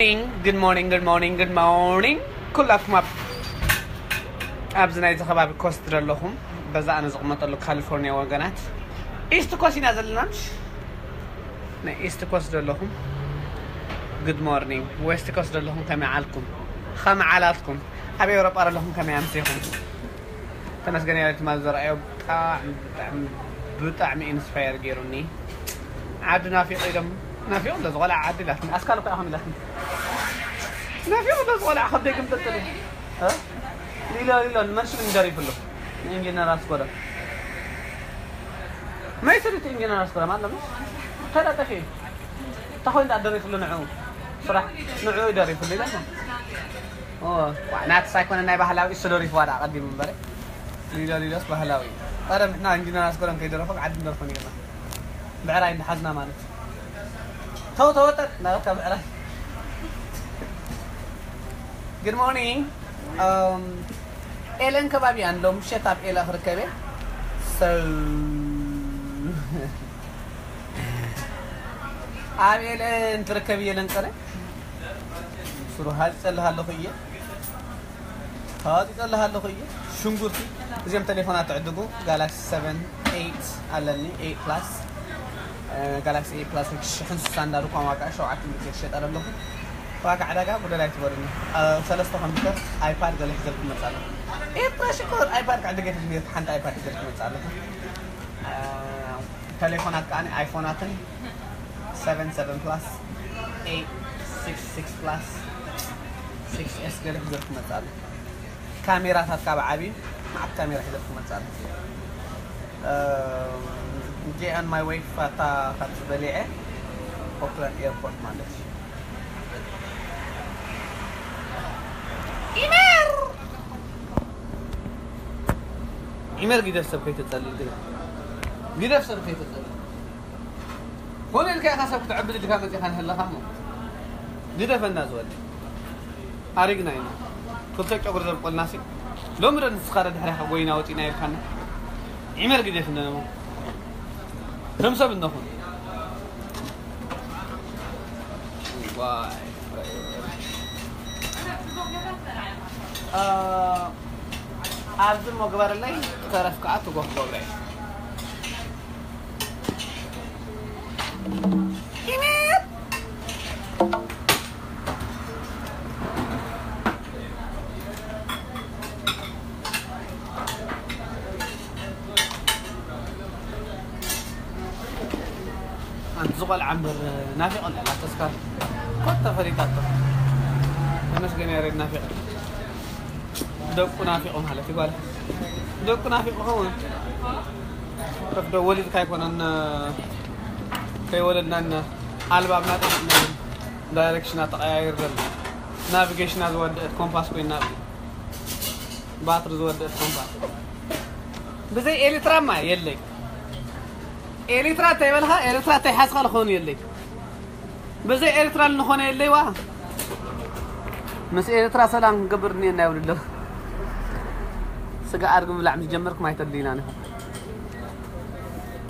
Good morning, good morning, good morning. ኩላትኩም ኣብ ኣብዚ ናይዚ ከባቢ ኮስት ዘለኹም፣ በዛ ኣነ ዝቕመጠሉ ካሊፎርኒያ ወገናት፣ ኢስት ኮስት ኢና ዘለና። ምሽ ናይ ኢስት ኮስት ዘለኹም፣ ጉድ ሞርኒንግ። ዌስት ኮስት ዘለኹም፣ ከመይ ዓልኩም? ከመይ ዓላትኩም? ኣብ ኤውሮጳ ዘለኹም፣ ከመይ ኣምሲኹም? ተመስገን። ያለ ትማል ዘርኣዮ ብጣዕሚ፣ ብጣዕሚ፣ ብጣዕሚ ኢንስፓየር ገይሩኒ። ዓዲ ናፊቑ ኢሎም፣ ናፊቑ ኣሎ ዝቖልዓ ዓዲ ኢላትኒ። ኣስካል እኮ ኢኹም ኢላትኒ። ናፊቑ ኣሎ ዝቖልዓ፣ ካብ ደገ ምጥልጥል እዩ። እ? ሊሎ፣ ሊሎ፣ ንመን ሽም ደሪፉ ኣሎ? ንኢንጂነር ኣስኮላ። መይተ ድቲ ኢንጂነር ኣስኮላ ማለት ነው? ተለጠፊ እዩ። እንታይ ኮይኑ ደኣ ደሪፉ ኣሎ ንዕኡ? ስራሕ ንዕኡ ደሪፉ ኣሎ ኢላትኒ። ኦ፣ ዋ፣ ናትስ ኣይኮነ ናይ ባህላዊ እሱ ደሪፍዋ ደኣ ቀዲሙ እምበር። ሊሎ ሊሎስ ባህላዊ። ቀደም ንሕና ኢንጂነር ኣስኮላን ከይደረፎም ዓዲ ንደርፎ ነይርና። ብዕራይ እንዳሓዝና ማለት እዩ። ተው ተወጠጥ፣ ናበካ ብዕራይ። Good morning. Um, ኤለን ከባቢ ኣሎ፣ ምሸት ኣብ ኤለ ክርከበ። So፣ ኣብ ኤለ እንትርከብ እየ ለንቀነ። ስሩ ሃፂፀልህ ኣለኹ እየ። ሃፂፀልህ ኣለኹ እየ። ሽንጉርቲ፣ እዚኦም ቴሌፎናት ትዕድጉ፣ ጋላክሲ ሰቨን፣ ኤይት ኣለኒ፣ ኤይት ፕላስ። እ፣ ጋላክሲ ኤይት ፕላስ ሽሕን ስሳን እንዳሉ እኳ ዋጋ ሸውዓተ ሚእቲ ይሸጥ ኣለኹ። ዋጋ ዕዳጋ ጉደል ኣይትበሉኒ። እ፣ ሰለስተ ኮምፒውተር፣ ኣይፓድ ገለ ሒዘልኩም መፅእ ኣለኹ። ኤርትራ ሽኮር፣ ኣይፓድ ክዕድግ እየ ተሽሚር፣ ሓንቲ ኣይፓድ ሒዘልኩም መፅእ ኣለኹ። እ፣ ቴሌፎናት ከኣ ኣይፎናትን ሰቨን ሰቨን ፕላስ፣ ኤይት ሲክስ ሲክስ ፕላስ፣ ሲክስ ኤስ ገለ ሒዘልኩም መፅእ ኣለኹ። ካሜራታት ካብ ዓብዩ መዓት ካሜራ ሒዘ ክመጽእ ኣለኹ። እ፣ ጄ ኦን ማይ ዌይ ፋታ ካብ ዝበሊዐ ኦክላንድ ኤርፖርት ማለት እዩ። ኢመር! ኢመር ግደፍ ሰብ ከይተጸልል ግደፍ። ግደፍ ሰብ ከይተጸልል። ኮነ ኢልካ ኢኻ ሰብ ክትዕብል ኢልካ መጺኻ ንህለኻ እሞ ግደፈና ዝወዲ። ኣሪግና ኢና። ክልተ ጨጉሪ ዘብቆልናሲ። ሎሚ ዶ ንስኻ ዶ ድሕሪኻ ጎይና ወጺና ኢልካና? ዒመር ግደፍ እንደነሞ። ከም ሰብ እንኹን። ዋይ። አ፣ ኣብዚ እሞ ግበረለይ፣ ተረፍ ከዓ ትጎፍ ገብረ። ኣንቲ ዝቆልዓ እምበር ናፊቐ ኣላ፣ ላተስካር ኮት ተፈሊጣቶ። ተመስገን ያሬድ ናፊቐ። ደቁ ናፊቑ ማለት እዩ ጓል። ደቁ ናፊቑ ኸውን። ከፍዶ ወሊድካ ኣይኮነን፣ ከይወለድናን ኣልባብና ጠፊእና ዳይሬክሽና ተቐያይር ዘሎ። ናቪጌሽና ዝወደአት ኮምፓስ ኮይና፣ ባትሪ ዝወደአት ኮምፓስ። ብዘይ ኤሌትራማ የለይ። ኤሌትራ እንተይበልኻ፣ ኤሌትራ እንተይሓዝኻ ዝኾኑ የለይ። ብዘይ ኤርትራ ልንኾነ የለይዋ። ምስ ኤርትራ ሰላም ክንገብር እኒኤና ይብሉ ኣለዉ። ስጋ ኣድጊ ምብላዕ ምስ ጀመርኩም ኣይተድልዩናን ኢኹም።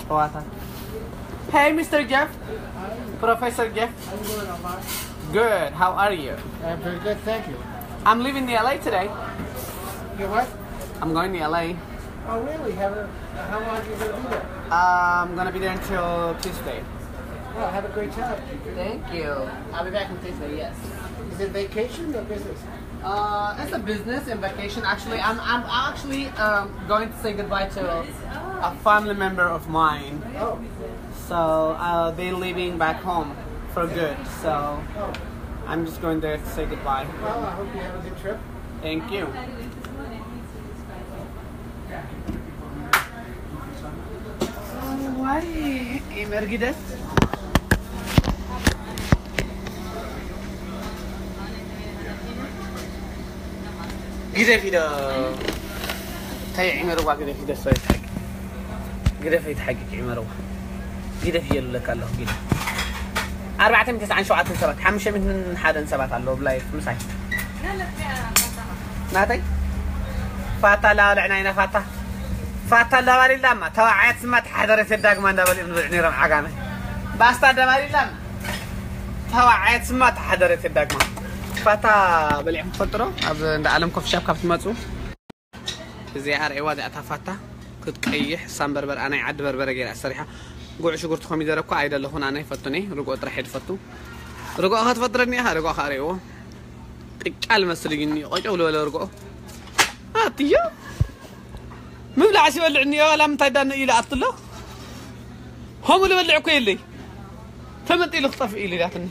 ጨዋታ። Hey, Mister Jeff. Professor Jeff. Good. How are you? I'm very good, thank you. I'm leaving the L A today. You what? I'm going to L A. Oh, really? Have a, how long are you going to be there? I'm going to be there until Tuesday. Well, have a great time. Thank you. I'll be back on Tuesday, yes. Is it vacation or business? Uh, it's a business and vacation. Actually, I'm, I'm actually um, going to say goodbye to a family member of mine. Oh. So uh, they're leaving back home for good. So I'm just going there to say goodbye. Well, I hope you have a good trip. Thank you. ዋይ፣ ኢመር ግደፍ። ግደፍ ኢዶ። እንታይ ዒመርዋ ግደፍ ኢዶ፣ ሰው ይትሓቂ። ግደፍ ይትሓቂ ዒመርዋ። ግደፍ እየሉለካ ኣለኹ፣ ግደፍ። ኣርባዕተ ሚእቲ ተስዓን ሸውዓተን ሰባት፣ ሓሙሽተ ሚእትን ሓደን ሰባት ኣለዉ ብላይፍ ምሳይ። ናተይ ፋታ ላባልዕና ኢና፣ ፋታ። ፋታ ላባሊላማ፣ ተባዓያት ስማ ተሓደረ ተዳግማ እንዳበሉ እዮም ንብልዕ ነይሮም ዓጋመ። ባስታ ዳባሊላማ። ተባዓየት ስማ ተሓደረት ዳግማ። ፋታ በሊዕኩም ትፈልጡ ዶ? ኣብ እንዳ ዓለም ኮፊ ሻፕ ካብ ትመጹ። እዚኣ ርእዋ፣ እዚኣ እታ ፋታ ክትቀይሕ ሳም በርበር፣ ኣናይ ዓዲ በርበረ ገይራ ሰሪሓ። ጉዕ ሽጉርቲ ኮሚደረ እኮ ኣይደለኹን፣ ኣነ ኣይፈቱን እየ። ርግኦ ጥራሕ እየ ዝፈቱ። ርግኦ ከትፈጥረኒ ኢኻ፣ ርግኦ ከኣ ርእዎ። ቅጫ ልመስል እዩ እኒኦ፣ ቆጨው ዝበለ ርግኦ። ኣትዮ። ምብላዕ ሲበልዕ እኒኦ፣ ዋላ ምንታይ ዳነ ኢለ ኣትሎ። ሆሙ ልበልዕ እኮ የለይ። ተመንጢሉ ክጠፍእ ኢሉ ኢላትኒ።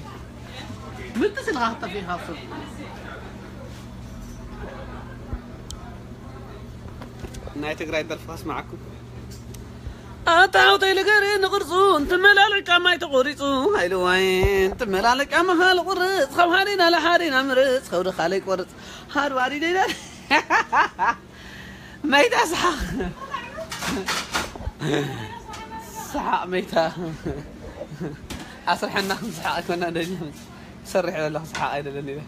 ምንትስ ኢልካ ክጠፍእ ኢኻ፣ እሱ። ናይ ትግራይ ደርፊ ከስምዓኩም። ኣታ ሓውተይ ልገሪ ንቕርጹ፣ እንትመላለዕ ጫማይ ተቖሪጹ። ሃይሉ ዋይ፣ እንትመላለዕ ጫማኻ ልቑርጽ፣ ካብ ሓዲና ለሓዲና ምርጽ፣ ከብድኻ ለይቆርጽ። ሃድባዲ ደይዳ። መይታ ሰሓቕ። ሰሓቕ መይታ። ኣስርሐና ክንሰሓቕ ኣይኮና ደሊና። ሰርሕ ዘለኹ ሰሓቕ ኣይደለን ኢለ።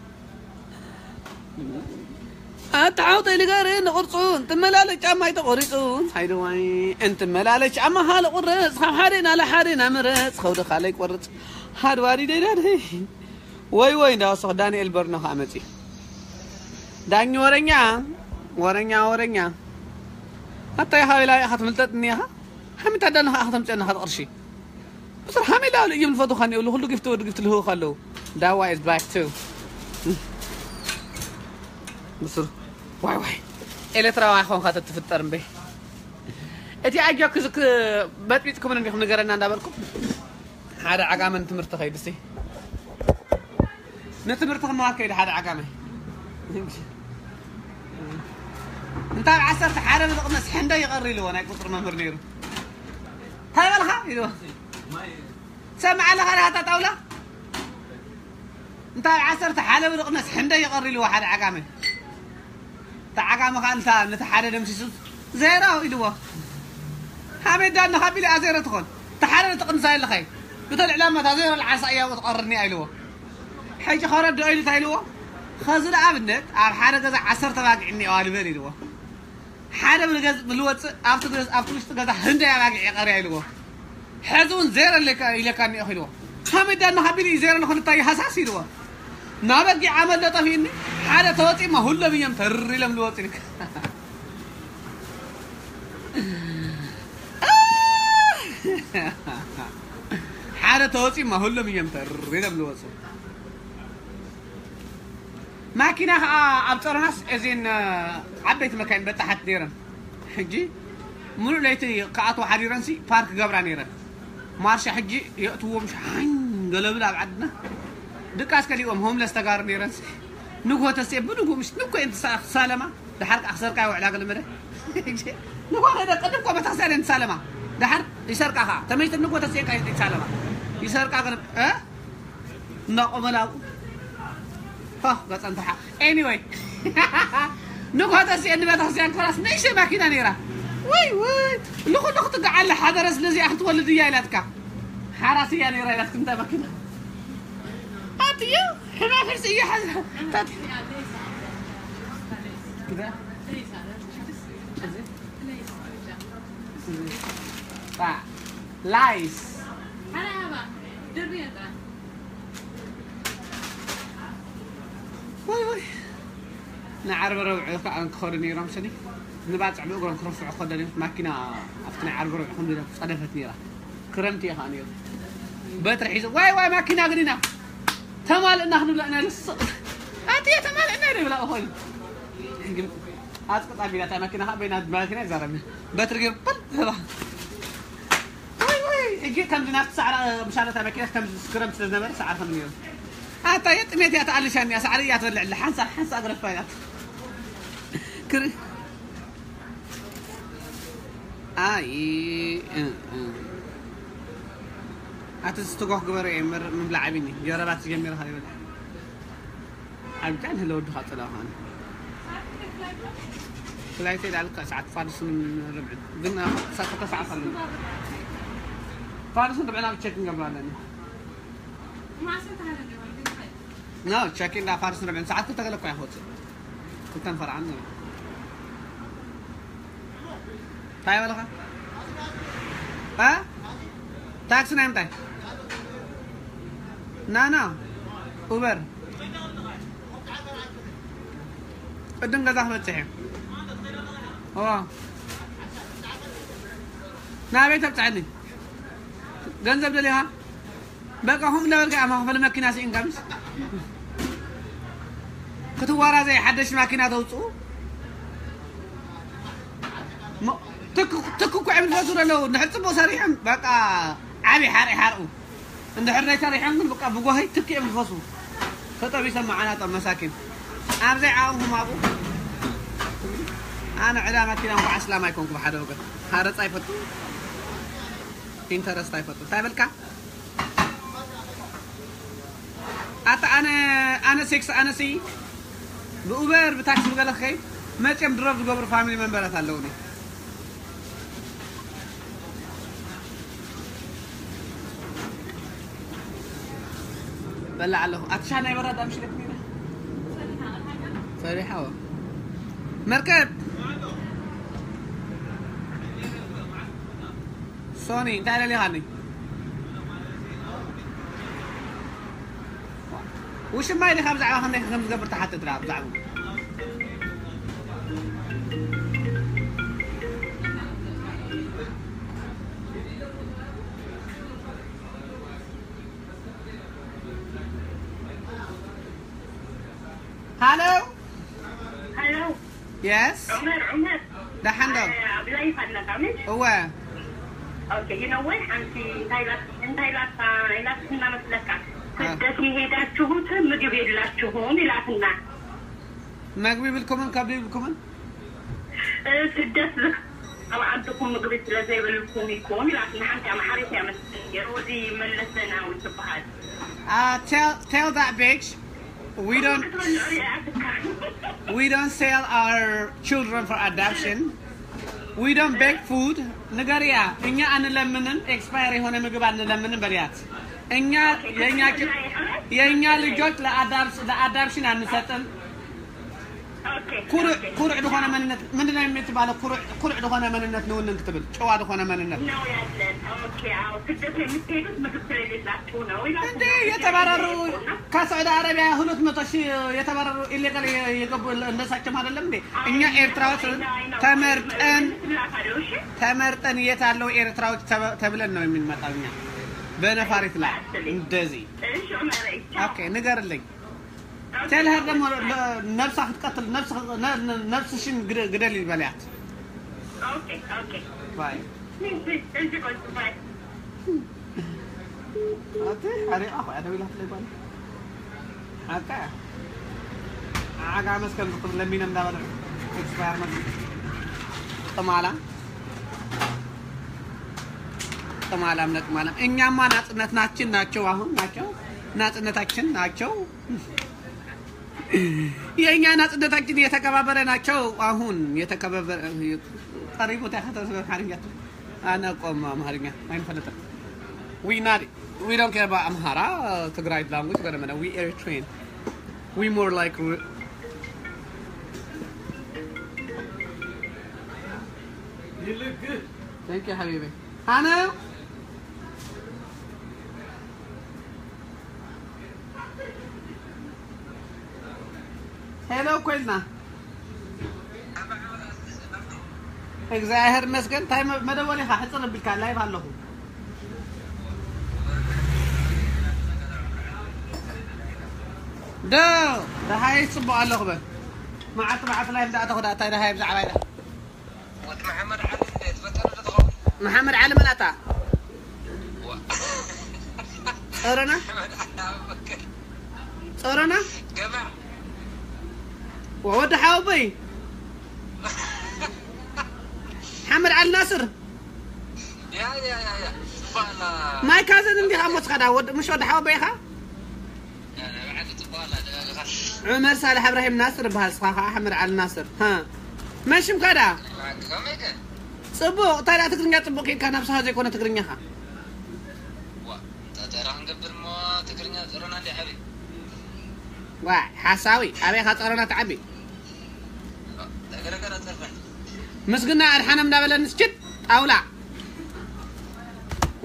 ኣታ ሓውተይ ልገሪ ንቕርጹ፣ እንትመላለስ ጫማይ ተቖሪጹ። ሃይደዋይ፣ እንትመላለስ ጫማኻ ልቑርጽ፣ ካብ ሓዲና ለሓዲና ምረጽ፣ ከብድኻ ለይቆርጽ። ሃድባዲ ደይዳደይ። ወይ ወይ፣ እንዳወሰኽ ዳንኤል በርኖ ከኣ መጺ። ዳኝ ወረኛ፣ ወረኛ፣ ወረኛ። ኣታ ኢኻ ኢላ ኢኻ ትምልጠጥኒ ኢኻ። ሓሚታ ዳንኻ ኢኻ ተምጽአና ኢኻ ቅርሺ። ብስር ሓሜዳ እዮም ዝፈትውኻ እኒኦ፣ ኩሉ ጊፍቲ ወዲ ጊፍቲ ልህውኻ ኣለዉ። ዳዋ is back too። ብስር ዋይ ዋይ። ኤሌትራዊ ኣይኮንካ ተትፍጠር እምበይ። እቲ ኣጆክ ዝክ-፣ በጥቢጥኩም እንዲኹም ንገረና እንዳበልኩም። ሓደ ዓጋመ ንትምህርቲ ከይድሲ። ንትምህርቲ ክመሃር ከይደ ሓደ ዓጋመ። እንታይ ኣብ ዓሰርተ ሓደ ብዝቕነስ ሕንደ ይቐሪ ኢልዎ ናይ ቁፅሪ መምህር ነይሩ። እንታይ በልኻ? ኢልዎ። ትሰምዕ ኣለኻ ዲኻ እታ ጣውላ? እንታይ ኣብ ዓሰርተ ሓደ ብዝቕነስ ሕንደ ይቐሪ ኢልዎ ሓደ ዓጋመ። እታ ዓጋመ ኸኣ ንታ፣ ነቲ ሓደ ደምሲሱ፣ ዜሮ ኢልዎ። ሓሜዳ እንዲኻ ቢሉ እያ ዜሮ ትኾን። እታ ሓደ ትቕንሳ የለኸይ። ብተልዕላ እማ እታ ዜሮ ልዓርሳ እያ ትቐርኒ እያ ኢልዎ። ሕጂ ኸረድኦ ኢሉ እንታይ ኢልዎ? ኸዚ ንኣብነት ኣብ ሓደ ገዛ ዓሰርተ ኣባጊዕ እኒአዋ ልበል ኢልዎ። ሓደ ብልገዝ-፣ ብልወፅእ ኣብቲ ገዝ-፣ ኣብቲ ውሽጢ ገዛ ህንደይ ኣባጊዕ ይቐርያ ኢልዎ። ሕዚ እውን ዜሮ ኣለካ ኢለካ እኒኦ ኢልዎ። ሓሜዳ እንዲኻ ቢሉ እዩ ዜሮ ልኾን እንታይ ሃሳስ ኢልዎ። ናበጊዕ ኣመለጠ ፊኒ ሓደ ተወፂማ ሁሎም እዮም ተር ኢሎም ልወፁ ኢልካ። ሓደ ተወፂማ ሁሎም እዮም ተር ኢሎም ልወፁ። ማኪና ከዓ ኣብ ጸረናስ እዚን ዓበይቲ መካይን በጣሓት ነይረን። ሕጂ ሙሉእ ለይቲ ክኣትዋ ሓዲረንሲ ፓርክ ገብራ ነይረን። ማርሻ ሕጂ የእትዎም ሸሓኝ ገለብል ኣብ ዓድና። ድቃስ ከሊኦም ሆምለስ ተጋሩ ነይረንሲ። ንግሆ ተስኤ ብንግሆ ምሽ ንኮ እየን ትሳ-፣ ትሳለማ። ደሓር ከዓ ክሰርቃ ይውዕላ ገለመደ። ንግሆ ከይደ ቅድም እኮ ቤተክርስትያን እየን ትሳለማ። ደሓር ይሰርቃ ከዓ። ተመይተ ንግሆ ተስኤ ከዓ ይሳለማ። ይሰርቃ ገለ-፣ እ? እናቆመላ ኣብኡ። ፋ፣ ገጸን ተሓ-፣ anyway። ንግሆ ተስኤ ንቤተክርስትያን ክራስ ንእሽተይ ማኪና ነይራ። ወይ፣ ወይ። ንኹሉ ክትጋዓለ ሓደረ ስለዚኣ ክትወልድ እያ ኢላትካ። ሓራስ እያ ነይራ ኢላትክ እንታይ ማኪና? ኣትዮ፣ ሕማም ሕርሲ እያ ሓዛ። ታት-፣ ባ-፣ ላይስ። ወይ ወይ። ንዓርበ ረብዑ ከዓ ክኸዱ ነይሮም ስኒ ንባፅዕ ብእግሮም ክረፍዑ ከደን እዮም። ማኪና ኣብቲ ናይ ዓርበ ረብዑ ከምዚ ኢላ ጸደፈት ነይራ። ክረምቲ እየ ከዓ ነይሩ። በትሪ ሒዙ ዋይ ዋይ ማኪና ግዲና ተማልእና ክንብላ ኢና ንስቕ። ኣትየ ተማልእና ይብላ እኾ እዩ። ግን ኣፅቅጣ ቢላ እታ ማኪና ከዓ በይና ማኪና ይዛረብኒ። በትሪ ገይሩ ፐል ዝህባ። ወይ ወይ፣ ሕጂ ከምዚ ናብቲ ሳዕራ ምሻለታ መኪና ከምዚ ክረምቲ ስለ ዝነበረ ሳዕሪ ከም ነይሩ። ኣታ የጥሜት እያ ተኣልሻኒ እያ፣ ሳዕሪ እያ ትበልዕ ኣላ። ሓንሳ፣ ሓንሳ ግረፋ እያ። ክሪ-፣ ኣይ፣ እ፣ እ። ኣቲ ዝትጓህ ግበረ እየ፣ ምር-፣ ምብላዕ ኣቢኒ። ጀረባት ጀሚርኻ ይበልዕ። ዓብጫን ህለ ወድኻ ጥላ ኻን። ፍላይተይ ዳልካ ሰዓት ፋርስን ርብዕን። ግን ሰዓት፣ ሰዓት ኣለና። ፋርስን ርብዕን ኣብ ቸክ እንገብር ኣለና። ኖ፣ ቸክ እንዳ ፋርስን ርብዕን ሰዓት ክልተ ገለ እኮ እያ ክወፅእ። ክልተን ፈርዓን። እንታይ በለኻ? እ? ታክሲ ናይ ምንታይ? ና፣ ና። ኡበር ቅድም ገዛ ክበፅሕ እየ። እዋ ናበይ ተብፅሐኒ? ገንዘብ ደሊኻ? በቃ ኹም ነበርካ እያ መኽፈሊ መኪና ስኢንካ ምስ ክትዋራ ዘይ ሓደሽ ማኪና ተውፅኡ። ሞ- ትክ ትክ እኮ እዮም ዝፈሱ ዘለዉ። እንድሕር ፅቡቅ ሰሪሖም በቃ ዓብይ ሓርኢ ሓርኡ። እንድሕር ዘይሰሪሖም ግን በቃ ብጓሂ ትክ እዮም ዝፈሱ። ተጠቢሶም መዓናጦም መሳኪን። ኣብዘይ ዓቕምኹም ኣብኡ። ኣነ ዕዳ መኪና እንኳ ኣስላም ኣይኮንኩ ብሓደ ወገን። ሃረፃ ይፈቱ። ኢንተረስት ኣይፈቱ። እንታይ በልካ? ኣታ ኣነ ኣነ ሴክስ ኣነሲ ብኡበር ብታክሲ ብገለ ክኸይድ መፅኦም ድሮብ ዝገብሩ ፋሚሊ መንበራት ኣለውኒ። በላዕ ኣለኹ ኣትሻ ናይ በራድ ኣምሽለት ሚና ፈሪሓዎ መርከብ ሶኒ እንታይ ደሊኻኒ? ውሽማይ ዲኻ ብዛዕባ ከመይ ከም ዝገብር ትሓትት ራ ብዛዕባ ሃሎ ሃሎ የስ ዑመር ዑመር ደሓን ዶ ኣብ ላይፍ ኣለካ ምን እወ ኦኬ you know what ሓንቲ እንታይ ኢላት እንታይ ኢላት ኢላት እናመስለካ ስደት የሄዳችሁት ምግብ የላችሁም ኢላትና መግቢ ብልኩምን ከብዲ ብልኩምን ስደት ዝክ ኣብ ዓድኩም ምግቢ ስለ ዘይብልኩም ይኮን ኢላትና ሓንቲ ኣምሓሪት እያ መስለኒ ሮዚ መለሰናዊ ትበሃል Uh, tell tell that bitch we don't ክትበልዑ እያ ትካ we don't sell our children for adoption. We don't beg food. ንገርያ እኛ አንለምንም። ኤክስፓየር የሆነ ምግብ አንለምንም በልያት። እኛ የኛ የኛ ልጆች ለአዳፕሽን አንሰጥም። ኩሩዕ ኩሩዕ ዝኾነ መንነት ምንድን ነው የምትባለው? ኩሩዕ ኩሩዕ ዝኾነ መንነት ንውንን ክትብል ጨዋ ዝኾነ መንነት ነው ያለን። ኦኬ አዎ፣ ስደት የምትሄዱት ምግብ ስለሌላችሁ ነው ይላል። እንዴ የተባረሩ ከሳዑዲ አረቢያ ሁለት መቶ ሺህ የተባረሩ ኢሌጋል የገቡ እንደሳቸው አይደለም እንዴ? እኛ ኤርትራዎች ተመርጠን ተመርጠን የት አለው ኤርትራዎች ተብለን ነው የምንመጣው እኛ በነፋሪት ላይ እንደዚህ። ኦኬ ንገርልኝ። ቴልሀር ደግሞ ነብሳ ክትቀትል ነብስሽን ግደል ይበልያት። ባይ ኣቲ ሓሪቓ ኳ ደው ኢላትለይ ጓል ሓቃ ዓጋ መስከም ዝኽብ ለሚነ እንዳበለ ኤክስፓየር መግ ጥማላ ጥማላም ነጥማላም እኛማ ናጽነትናችን ናቸው አሁን ናቸው ናጽነታችን ናቸው። የእኛ ናጽነታችን እየተከባበረ ናቸው። አሁን የተከባበረ ቀሪቡ ተከተሰ አማርኛ አናቆም አማርኛ አይንፈለጥም። We not we don't care about Amhara, Tigray language, but we Eritrean. We more like. You look good. Thank you, Habibi. Hana. ሄሎ ኮይልና እግዚኣብሔር ይመስገን። እንታይ መደወል ኢኻ ሕፅር ቢልካ ላይቭ ኣለኹ። ዶ ደሃይ ፅቡቅ ኣለኹ በል። መዓልቲ መዓልቲ ላይቭ ዳኣ ተኹዳ እንታይ ደሃይ ብዛዕባ ኢዳ ወዲ መሓመድ ዓሊ እንዴ ትፈተሉ ዶ ትኸውን? መሓመድ ዓሊ መን ኣታ? ዋ። ጸሮና? መሓመድ ዓሊ ኣቡበከር። ጸሮና? ገማዕ። ወዲ ሓወቦይ። ሓመድ ዓሊ ናስር። ያ፣ ያ፣ ያ፣ ያ። ጽባላ። ማይ ካዘን እንዲኻ ሞስኻ ዳ ወዲ፣ ምሽ ወዲ ሓወቦይ ኢኻ? ዑመር ሳልሕ እብራሂም ናስር ይበሃል፣ ንስኻ ኸዓ ኣሕመድ ዓሊ ናስር። ሃ። መን ሽምካ ደኣ? ጽቡቕ፣ እንታይ ደኣ ትግርኛ ጽቡቕ ኬድካ፣ ናብስኻ ዘይኮነ ትግርኛኻ። ዋይ፣ ሓሳዊ፣ ኣበይኻ ጸሮና ትዓቢ? ምስግና ኣድሓኖም እንዳበለኒ ስችት ጣውላ።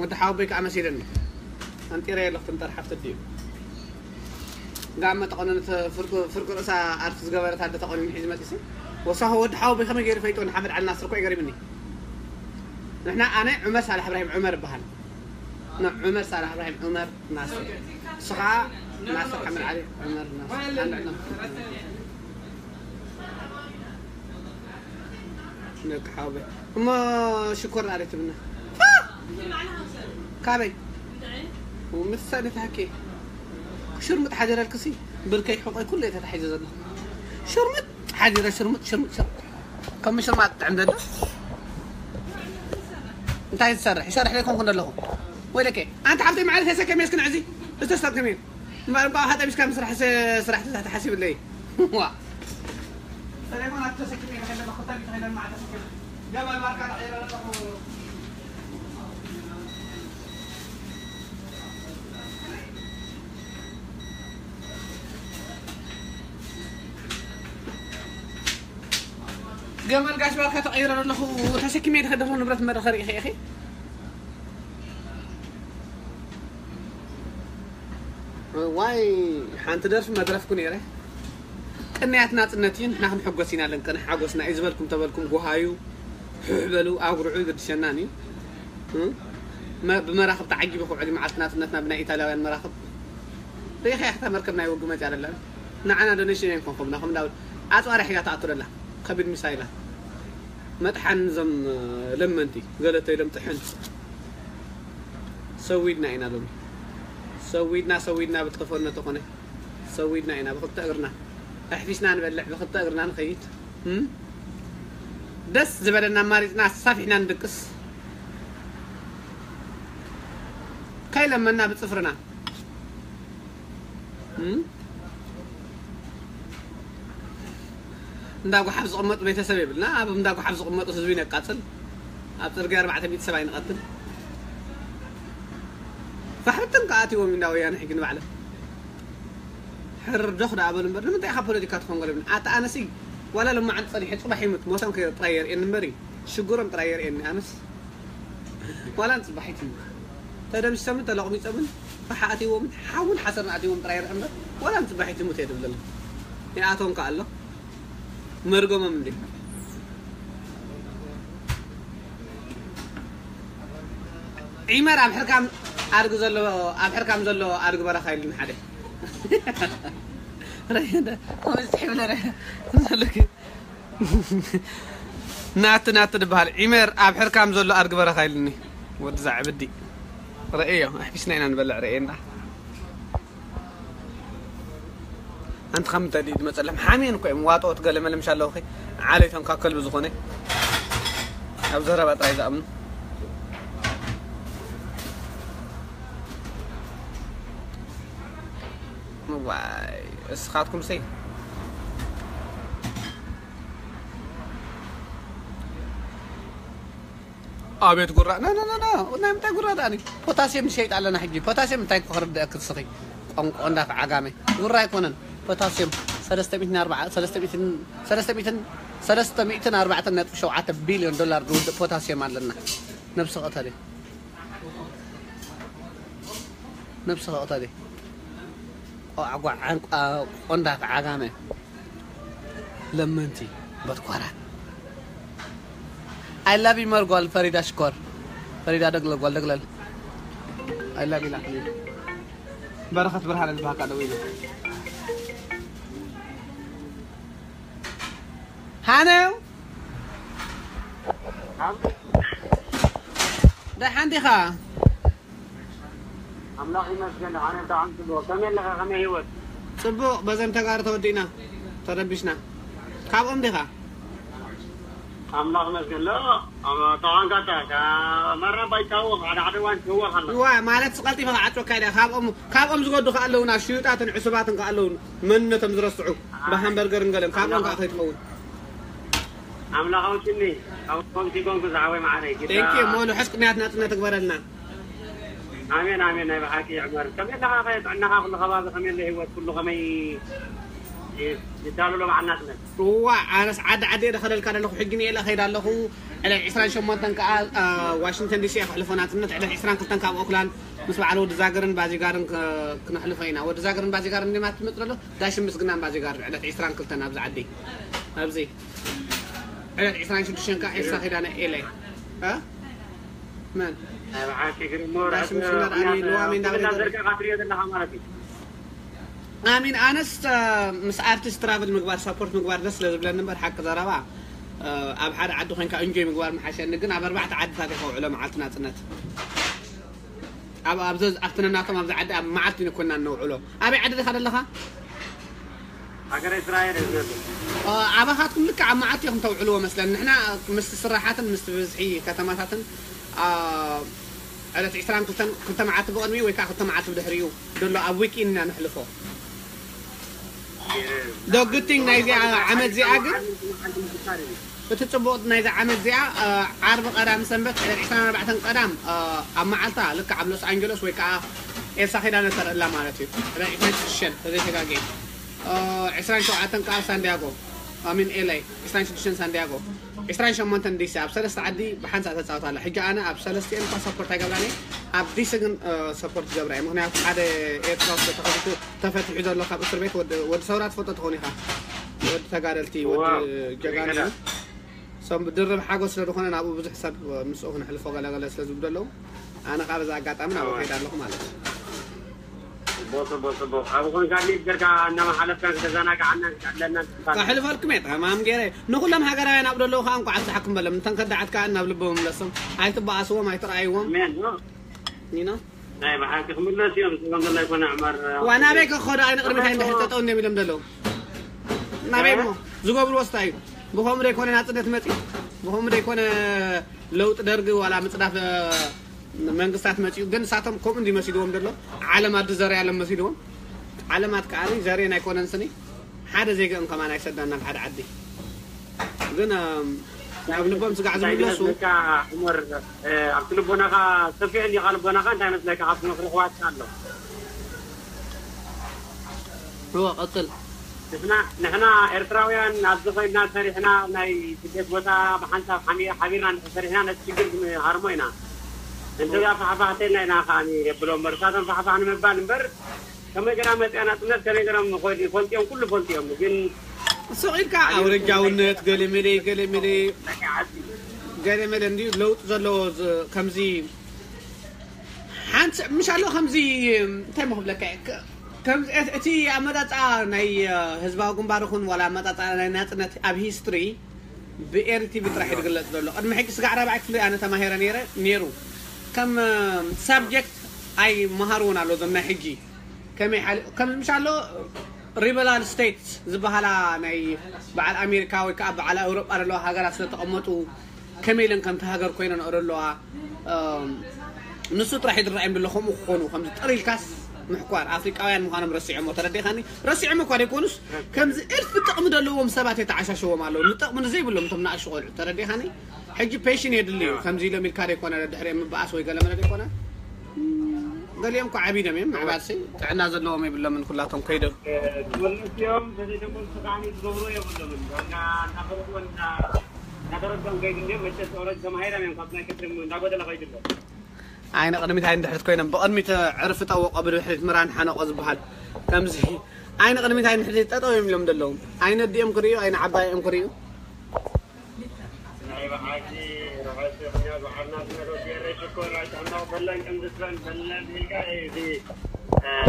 ወዲ ሓወቦይ ከዓ መሲልኒ። ኣንጢረ የለኹ ፍንጠር ሓፍቲ ድዩ? ጋመ ተቆነነት፣ ፍርቂ ፍርቂ ርእሳ ኣርት ዝገበረት ኣደ ተቆኒኑ ሒዙ መጺሲ። ወሳሆ ወዲ ሓወቦይ ከመይ ገይሩ ፈይጡ ንሓመድ ዓሊ ናስር እኮ ይገርምኒ። ንሕና ኣነ ዑመር ሳልሕ እብራሂም ዑመር እበሃል። ን ዑመር ሳልሕ እብራሂም ዑመር ናስር። ንሱ ኸዓ ናስር ሓመድ ዓሊ ዑመር ናስር። ኣንድ ዕድና። ደቂ ሓወቦይ። እሞ ሽኮር ኣለ ትብና። ካበይ? ምትሳእነት ሃኬ። ሽርሙጥ ሓዲረልክሲ ብርከይ ሕቆይ ኩሉ እየ ተታሒዘ ዘሎ። ሽርሙጥ ሓዲረ ሽርሙጥ ሽርሙጥ ሽርሙጥ። ከም ሽርማጥ ጥዕም ዘሎ። እንታይ ትሰርሕ? ይሰርሕ ዘይኮንኩ ዘለኹ። ወይ ደቀ። ኣንቲ ሓብተይ መዓልቲ ተሰከም የስክን ዕዚ። ዝተሰከም እዩ። እምበኣር እባ ሃጠ ቢስካ ምስራሕ ስ-፣ ስራሕ ተሓሲብለይ። ዋ። ሰለሞን ኣቶ ተሰኪመ ይኸይድ ኣለኹ፣ ክተል ይኸይድ ኣለኹ፣ ማዕተ ተሰኪመ። ገመል ማርካ ተቐይረ ኣለኹ። ገመል ጋሽ ባርካ ተቐይረ ኣለኹ፣ ተሰኪመ ይኸይድ ኣለኹ፣ ንብረት መድረኸ ርኢኸ ኢኺ። ዋይ፣ ሓንቲ ደርፊ መድረፍኩ ነይረ። ቅንያት ናጽነት እዩ፣ ንሕና ክንሕጎስ ኢና፣ ለንቅንሕ ሓጎስና እዩ ዝበልኩም ተበልኩም፣ ጎሃዩ፣ ሕሕ በሉ፣ ኣጉርዑ፣ ይግድሸናን እዩ። እ? መ-፣ ብመራኽብ ተዓጊበ ክውዕል እዩ መዓልቲ ናጽነትና ብናይ ኢጣልያውያን መራኽብ። ርኢኻ ኢኻ እታ መርከብ ናይ ውግእ መጽያ ዘላ? ንዓና ዶኔሽን እየን ኮንኮምና፣ ከም ዳውድ ኣጽዋር ሒዛ ትኣቱ ዘላ፣ ከቢድ ሚሳይላት። መጥሓን እዞም ለመንቲ፣ ገለቶ ኢሎም ጥሕን። ሰዊድና ኢና ሎሚ። ሰዊድና፣ ሰዊድና ብጠፈነ ተኾነ። ሰዊድና ኢና ብኽልተ እግርና። ኣሕፊስና ንበልዕ፣ ብኽልተ እግርና ንኸይድ። እም? ደስ ዝበለና ኣማሪጽና፣ ኣሳፊሕና ንድቅስ። ከይለመና ብጽፍርና። እም? እንዳ ጓሓፍ ዝቕመጡ ቤተሰብ የብልና። ኣብ እንዳ ጓሓፍ ዝቕመጡ ህዝቢ ነቃጽል። ኣብ ጽርግያ ኣርባዕተ ሚእቲ ሰብ ኣይንቐትል። ፋሕብትን ከኣትዎም እንዳ ወያነ ሕጂ ንባዕሎም። ሕርዶኽ ደኣ በሉ እምበር፣ ንምንታይ ኢኻ ፖለቲካ ትኾን ገለ ይብልና? ኣታ ኣነሲ ዋላ ሎማዓንቲ ጸኒሐ ጽባሕ ይሙት፣ ሞቶም ከ-፣ ጥራይ የርእየኒ እምበር እዩ። ሽግሮም ጥራይ የርእየኒ ኣነስ። ዋላ ንጽባሒት ይሙት። ተደምሲሶምን ተለቕሚጾምን ፋሕ ኣትይዎምን ሓውን ሓሰርን ኣትይዎም ጥራይ ይርአ እምበር፣ ዋላ ንጽባሒት ይሙት እየ ዝብል ዘለኹ። ይኣትዎም ከኣ ኣሎ። መርገሞም እንዴ። ዒመር ኣብ ሕርካም ኣድጊ ዘሎ፣ ኣብ ሕርካም ዘሎ ኣድጊ በረኻ ኢሉኒ ሓደ። ረየ እንደ፣ ከምዚ ትሕብለ ረየ። ዘለኪ። ናቲ፣ ናቲ ዝበሃል ዒመር ኣብ ሕርካም ዘሎ ኣድጊ በረኻ ኢሉኒ። ወዲ ዛዕብዲ። ረእዮ፣ ኣሕቢስና ኢና ንበልዕ፣ ረእየና። ኣንቲ ከም እንተ ድዩ ዝመጸሎም ሓሜን እኮ እዮም። ዋጦት ገለ መለምሻ ኣለዉ ኸ። ዓሌቶም ካብ ከልቢ ዝኾነ። ኣብ ዘረባ ጥራይ ዝኣምኑ። ዋይ፣ እስኻትኩም ሰይ። ኣቤት ጉራ። ና፣ ና፣ ና፣ ና። ናይ ምንታይ ጉራ ደኣኒ? ፖታሲየም ንሸይጥ ኣለና ሕጂ። ፖታሲየም እንታይ እኮ ክርድአክ እስኺ? ቆንቆ እንዳፍ ዓጋመ። ጉራ ኣይኮነን። ፖታሲየም ሰለስተ ሚእትን ኣርባዓ፣ ሰለስተ ሚእትን፣ ሰለስተ ሚእትን፣ ሰለስተ ሚእትን ኣርባዕተን ነጥቢ ሸውዓተ ቢልዮን ዶላር ዝውድእ ፖታሲየም ኣለና። ነብሲ ቀተለ። ነብሲ ቀተለ። ቆዓጓዕ ዓንቋ ቆንዳፍ ዓጋመ። ለመንቲ በትኳራ። I love you መርጓል ፈሪዳ ሽኮር። ፈሪዳ ደግለል ጓል ደግለል። I love you ላክሊ። በረኸት ብርሃነ ዝበሃካ ደው ኢሉ። ሃነው። ደሓን ዲኻ? ኣምላኽ ይመስገን፣ ደሓን እየ፣ ብጣዕሚ ጽቡቕ። ከመይ ኣለኻ? ከመይ ህይወት? ጽቡቕ፣ በዘም ተጋሩ ተወዲእና፣ ተረቢሽና። ካብኦም ዲኻ? ኣምላኽ ይመስገን። ሎ፣ ኣብ ተቓንቃታ፣ ካ-፣ መራ ባይታዎ፣ ሓደ ሓደ እዋን ትህወኽ ኣላ። እዋ፣ ማለት ቀልጢፈ ክዓጽወካ ኢለ። ካብኦም፣ ካብኦም ዝጎዱ ከኣ ኣለዉና፣ ሽዩጣትን ዕሱባትን ከኣ ኣለዉ፣ መንነቶም ዝረስዑ፣ ብሃምበርገርን ገለን፣ ካብኦም ከኣ ከይትኸውን። ኣምላኽ ኣውጽኒ፣ ካብኦም ሲጎንኩ ዝሓወይ መዓረይ፣ ጌታ። Thank you፣ ሞሉ፣ ሕስቅንያት ናጽነት እግበረልና። ኣሜን፣ ኣሜን። ናይ ብሓቂ ይዕመር። ከመይ ኣለኻ ኸ? ጥዕናኻ ኩሉ ከባቢ ከመይ ኣሎ? ህይወት ኩሉ ከመይ ይ-፣ ይዳሎ ኣሎ? በዓል ናጽነት። እዋ፣ ኣነስ ዓዲ ዓዲ እየ ደኸለልካ ዘለኹ። ሕጂ ንኤለ ኸይድ ኣለኹ። ዕለት ዕስራን ሸሞንተን ከኣ፣ አ፣ ዋሽንግተን ዲሲ እየ ከሕልፎ ናጽነት። ዕለት ዕስራን ክልተን ካብ ኦክላንድ፣ ምስ በዓል ወዲ ዛገርን ባዚጋርን ክ- ክነሕልፎ ኢና። ወዲ ዛገርን ባዚጋርን ድማ ትመጽእ ዘሎ ዳሽን ምስግናን ባዚጋርን ዕለት ዕስራን ክልተን ኣብዚ ዓዲ ኣብዚ ዕለት ዕስራን ሽዱሽተን ከዓ ኤርሳ ኪዳነ ኤለ እ? መን ናይ ብሓቂ ግን እሞ ዳሽን ምስግና ዳኒ ልዋሚ እንዳበለ ይገርም። ዘርካ ካትሪዮ ዘለካ ማለት እዩ። ኣሚን ኣነስ እ፣ ምስ ኣርቲስት ትራቭል ምግባር ሳፖርት ምግባር ደስ ስለ ዝብለኒ እምበር ሓቂ ዘረባ እ፣ ኣብ ሓደ ዓዲ ኮንካ እንጆይ ምግባር ምሓሸኒ። ግን ኣብ ኣርባዕተ ዓድታት ኢኻ ውዕሎ መዓልቲ ናፅነት ኣብ ኣብዚ ኣብቲ ነናቶም ኣብዚ ዓዲ ኣብ መዓልቲ ንኮና ነውዕሎ። ኣበይ ዓዲ ዲኻ ዘለኻ? ሃገረ እስራኤል እዩ ዝነብር። እ፣ ኣባኻትኩም ልክዕ ኣብ መዓልቲ ኢኹም ተውዕልዎ መስለን። ንሕና ምስ ስራሓትን ምስ ብዝሒ ከተማታትን እ፣ ዕለት ዕስራን ክልተን ክልተ መዓልቲ ብቕድሚ ወይ ከዓ ክልተ መዓልቲ ብድሕሪኡ ዘሎ ኣብ ዊክኢንድ ኢና ነሕልፎ። ዶ ጉድ ቲንግ ናይዚኣ ዓመት እዚኣ ግን እቲ ጽቡቕ ናይዛ ዓመት እዚኣ እ፣ ዓርቢ ቀዳም ሰንበት ዕለት ዕስራን ኣርባዕተን ቀዳም እ፣ ኣብ መዓልታ ልክዕ ኣብ ሎስ ኣንጀለስ ወይ ከዓ ኤልሳ ኪዳነ ተርእላ ማለት እዩ። ዕለት ዕስራን ሽዱሽተን ተዘይተጋግየ እ፣ ዕስራን ሸውዓተን ከዓ ኣብ ሳንዲያጎ ኣሚን ኤለይ ዕስራን ሽዱሽተን ሳንዲያጎ ዕስራን ሸሞንተን ዲሲ ኣብ ሰለስተ ዓዲ ብሓንሳእ ተፃወት ኣላ። ሕጂ ኣነ ኣብ ሰለስቲኤን እኳ ሰፖርት ኣይገብራን እየ። ኣብ ዲሲ ግን እ፣ ሰፖርት ይገብራ እየ። ምክንያቱ ሓደ ኤርትራ ስለ ተኸፊቱ ተፈቲሑ ዘሎ ካብ እስር ቤት ወዲ ወዲ ሰውራ ትፈልጦ ትኾን ኢኻ። ወዲ ተጋደልቲ ወዲ ዋው፣ ጀጋኑ እዩ። ገና። ሶም ብድርብ ሓጎስ ስለ ዝኾነ ናብኡ ብዙሕ ሰብ ምስኡ ክነሕልፎ ገለገለ ስለ ዝብሉ ኣለዉ። ኣነ ካብ እዚ ኣጋጣሚ ናብኡ ከይዳ ኣለኹ ማለት እዩ። ጽቡቅ ጽቡቅ ጽቡቅ። ኣብ ኮንካ ሊድ ጌርካ እናመሓለፍካን ክተዘናግዓና ክተዕለና ከሕልፈልኩም እየ ተማም ገይረ ንኩሎም ሃገራውያን ኣብ ዘለዉ ከዓ እንኳዕ ኣብዝሓኩም በሎም። እንተን ከዳዓት ከዓ ናብ ልቦም ምለሶም። ኣይትበኣስዎም ኣይትረኣይዎም። ኣሜን። ኒኖ ናይ ብሓቂ ክምለስ እዮም። ስለ ዘሎ ኣይኮነ ዕመር። ዋ ናበይ ከኸዱ ኣይነ ቅድሚት ኣይንድሕር ጠጠው እንዲም ኢሎም ዘለዉ ናበይ እሞ ዝገብርዎ ስታ እዩ። ብኸምኡ ዘይኮነ ናፅነት መፅዩ ብኸምኡ ዘይኮነ ለውጢ ደርጊ ዋላ ምፅዳፍ መንግስታት መፅዩ። ግን ንሳቶም ከምኡ እንዲ መሲልዎም ዘሎ ዓለማት ዝዘርያሎም መሲልዎም። ዓለማት ከዓ ዘርየን ኣይኮነን ስኒ ሓደ ዜግኦም ከማን ኣይሰዳን ናብ ሓደ ዓዲ። ግን ናብ ልቦም ስጋዕ ዝምለሱ ዑመር ኣብቲ ልቦናኻ ሰፊሕ እንዲኻ ልቦናኻ እንታይ መስለካ ካብቲ ምኽሪ ክዋፅእ ኣሎ። እወ ቀፅል። ንሕና ንሕና ኤርትራውያን ኣብዚ ኮይና ሰሪሕና ናይ ስደት ቦታ ብሓንሳብ ሓሚ- ሓቢርና እንድሕር ሰሪሕና ነቲ ሽግር ክንሃርሞ ኢና። እንተዛ ፋሕፋሕተና ኢና ከዓኒ የብሎ እምበር እሳቶም ፋሕፋሕ ንምባል እምበር ከመይ ገና መፅያ ናፅነት ከመይ ገና ፈልጢኦም ኩሉ ፈልጢኦም ግን ሱቕ ኢልካ ኣውረጃውነት ገለመለ ገለመለ ገለመለ እንዲ ለውጢ ዘለዎ ዝ- ከምዚ ሓንቲ ምሽ ኣሎ ከምዚ እንታይ መክብለካ ከምዚ እቲ ኣመጣፃ ናይ ህዝባዊ ግንባር ይኹን ዋላ ኣመጣፃ ናይ ናፅነት ኣብ ሂስትሪ ብኤርቲቪ ጥራሕ ዝግለፅ ዘሎ ቅድሚ ሕጂ ስጋዕ ራብዓይ ክፍሊ ኣነ ተማሂረ ነይረ ነይሩ ከም ሳብጀክት ኣይመሃርውን ኣሎ ዞም ናይ ሕጂ ከመይ ሓሊ ከም ምሽ ኣሎ ሪበላል ስቴትስ ዝበሃላ ናይ በዓል ኣሜሪካ ወይ ከዓ በዓል ኣውሮጳ ዘለዋ ሃገራት ስለተቐመጡ ከመይ ኢለን ከምቲ ሃገር ኮይነን ኣለዋ። ንሱ ጥራሕ ይድረኣዮም ብሎ ከምኡ ክኾኑ ከምዚ ጥር ኢልካስ ምሕኳር ኣፍሪቃውያን ምዃኖም ረሲዖሞ ተረዲኻኒ። ረሲዖሞ እኳ ደይኮኑስ ከምዚ እልፊ ጥቕሚ ዘለዎም ሰባት የተዓሻሸዎም ኣለዉ። ንጥቕሚ ንዘይብሎም እቶም ንኣሽቱ ቆልዑ ተረዲኻኒ። ሕጂ ፔሽን የድሊ እዩ። ከምዚ ኢሎም ኢልካ ደይኮነ ድሕሪ ምበኣስ ወይ ገለመለ ደይኮነ ገሊኦም እኳ ዓቢዶም እዮም። ምዕባልሲ ጥዕና ዘለዎም የብሎምን ኩላቶም ከይዶም ትመልስዮም ተዘይተመልሱ ከዓኒ ዝገብሮ የብሎምን ዳርጋ እናፈለጥዎ እናተረዶም ከይዱ እንዲም መቸስ ኦረጅ ተማሂሮም እዮም ካብ ናይ ቀድም እንዳጎደለ ከይዱ ኣሎ ዓይነ ቅድሚት ኣይንድሕሪት ኮይኖም ብቅድሚት ዕርፊ ጠወቆ ብድሕሪት ምራን ሓነቆ ዝበሃል ከምዚ ዓይነ ቅድሚት ኣይንድሕሪት ጠጠው እዮም ኢሎም ዘለዉ ኣይነ ኣዲኦም ክርእዩ ኣይነ ዓባይ እዮም ክርእዩ ናይ ብሓቂ ርሑስ ምሕያት በዓልና ዝመዶ ገይረ ሽኮር ኣይጥዕናው በለን ከም ዝስበን በለን ኢልካ እዚ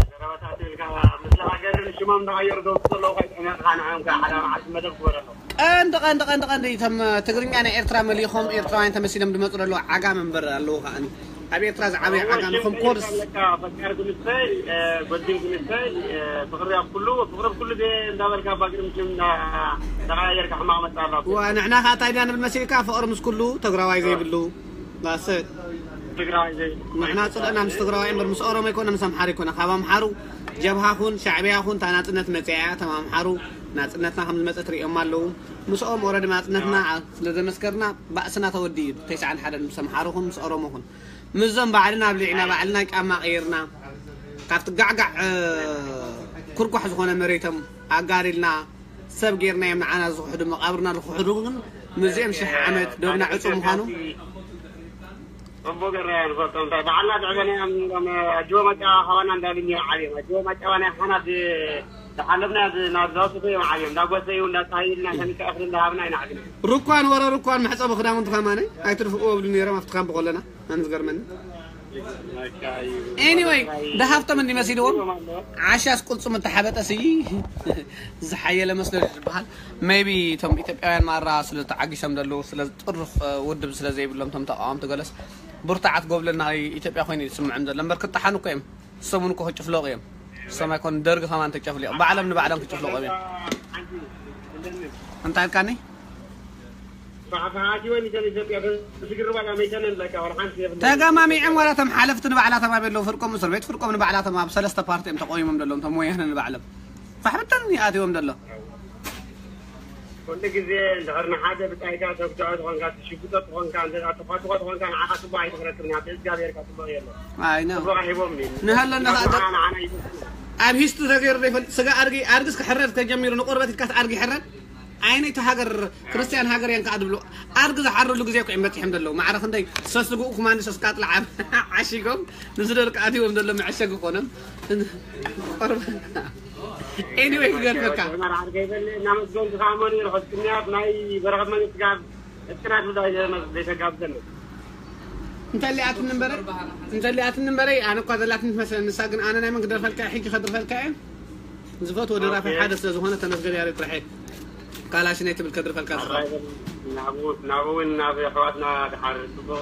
ዘረባታት ኢልካ ምስለ ሃገርን ሽሞም እንዳቀየሩ ደውፅ ዘለዉ ከይጥዕመጥካ ንዓዮም ከዓ ሓደ መዓልቲ መደብ ክበረሎም ቀንዲ ቀንዲ ቀንዲ ቀንዲ እቶም ትግርኛ ናይ ኤርትራ መሊኾም ኤርትራውያን ተመሲሎም ዝመፁ ዘለዉ ዓጋም እምበር ኣለዉ ከዓኒ ኣብ ኤርትራ ዝዓበየ ዓጋም ከም ኮርስ ፈቃር ክንሰይ ጎዲም ክንሰይ ፍቅሪ ኣብ ኩሉ ፍቅሪ ኣብ ኩሉ ዜ እንዳበልካ ባግሪ ምስልም እንዳቀያየርካ ሕማቅ መጣ ኣላ ዋ ንሕና ከዓ እንታይ ኢና ንብል መሲልካ ፍቅሪ ምስ ኩሉ ትግራዋይ ዘይብሉ ላሰት ትግራዋይ ዘይ ንሕና ፅልእና ምስ ትግራዋይ እምበር ምስ ኦሮሞ ኣይኮነ ምስ ኣምሓሩ ኣይኮነ ካብ ኣምሓሩ ጀብሃ ኹን ሻዕብያ ኹን እታ ናፅነት መፅያ እያ እቶም ኣምሓሩ ናፅነትና ከም ዝመፀ ትሪኦም ኣለዉ ምስኦም ኦረዲ ናፅነትና ስለ ዘመስከርና ባእስና ተወዲ እዩ ተስዓን ሓደን ምስ ኣምሓሩ ኹን ምስ ኦሮሞ ኹን ምስዞም ባዕልና ኣብሊዕና ባዕልና ጫማ ቀይርና ካብቲ ጋዕጋዕ ኩርኳሕ ዝኾነ መሬቶም ኣጋሪልና ሰብ ጌርና እዮም ንዓና ዝኽሕዱ መቃብርና ዝኽሕዱ ግን ምስዚኦም ሽሕ ዓመት ዶብና ዕፁ ምዃኑ ጽቡቅ ገራ ንፈልጦም እንታይ በዓልና ዝዕበና እዮም። ኣጅቦ መጫዋ ካባና እንዳልኛ ዓብዮም ኣጅቦ መጫዋ ናይ ሓና ዝሓለፍና ናብ ዛውስቶ እዮም ዓብዮም እንዳጎሰዩ እንዳሳይልና ከሚካ እኽሊ እንዳሃብና ኢና ዓብና። ሩኳን ወረ ሩኳን መሕጸቢ ክዳውንቲ ከማነ ኣይትድፍእዎ ብሉ ነይሮም ኣብቲ ካምፕ ከለና። ኣነ ዝገርመኒ። ኤኒወይ፣ ደሃፍቶም እንዲመሲልዎም ዓሻስ ቁልጽም እተሓበጠ ስይ ዝሓየለ መስሎ ዝበሃል። ሜቢ እቶም ኢትዮጵያውያን ማራ ስለ ተዓጊሶም ዘለዉ ስለ ጥሩፍ ውድብ ስለ ዘይብሎም እቶም ተቃወምቲ ገለስ ብርቱዓት ጎብለል ናይ ኢትዮጵያ ኮይኑ እዩ ዝስምዖም ዘሎ እምበር ክጠሓኑ እኮ እዮም። ሰሙን እኮ ክጭፍለቑ እዮም። ሰማይ ኮን ደርግ ከማን ተጨፍሊቑ ባዕሎም ንባዕሎም ክጭፍለቑ እዮም። እንታይ ኢልካኒ? ተጋማሚዖም ዋላ እቶም ሓለፍቲ ንባዕላቶም ኣብ የለው ፍርቆም እስር ቤት ፍርቆም ንባዕላቶም ኣብ ሰለስተ ፓርቲ እዮም ተቆይሞም ዘለዎም እቶም ወያነ ንባዕሎም ፋሕብተን ይኣትዎም ዘሎ። ኩሉ ግዜ እንድሕር ንሓደ ብጻይካ ተጉዳኦ ትኾንካ ትሽጉጦ ትኾንካ እንተ ተፋትሖ ትኾንካ ንዓኻ ጽቡቕ ኣይትኽረክብን ኣብ እግዚኣብሔር ካ ጽቡቕ የለን። ኣይ ነው ጽቡቕ ሂቦም ንሃለና ንዓና እዩ ኣብ ሂስቱ ተገይሩ ዘይፈልጥ ስጋ ኣድጊ ኣድግስ ክሕረድ ተጀሚሩ ንቆርበት ኢልካስ ኣድጊ ይሕረድ። ኣይነይቲ ሃገር ክርስትያን ሃገር እየን ከዓ ድብሉ ኣድጊ ዝሓርሉ ግዜ እኮ እዮም በፂሖም ዘለዉ ማዕረ ክንደይ ሰስግኡ ኩማንዲ ሰስቃጥላ ዓብ ዓሺጎም ንዝደርቂ ኣትዎም ዘሎ መዐሸጊ ኮኖም ኤኒወይ ክገርፈካ እናመስገን ዝካመኑ ይርኸስክንያት ናይ በረኸት መንግስቲ ጋር እጥናት ብዛይ ዘይተጋብዘን እንተሊኣትኒ እምበረ እንተሊኣትኒ እምበረ ኣነ እኳ ዘላትኒ ትመስለኒ ንሳ ግን ኣነ ናይ መን ክደርፈልካ ሕጂ ከድርፈልካ እየ ዝፈትዎ ደራፋይ ሓደ ስለ ዝኾነ ተመስገን ያሬድ ጥራሕ ካላሽነይ ትብል ከድርፈልካ ዝኽእል ናብኡ እውን ናብ ኣሕዋትና ድሓር ፅቡቅ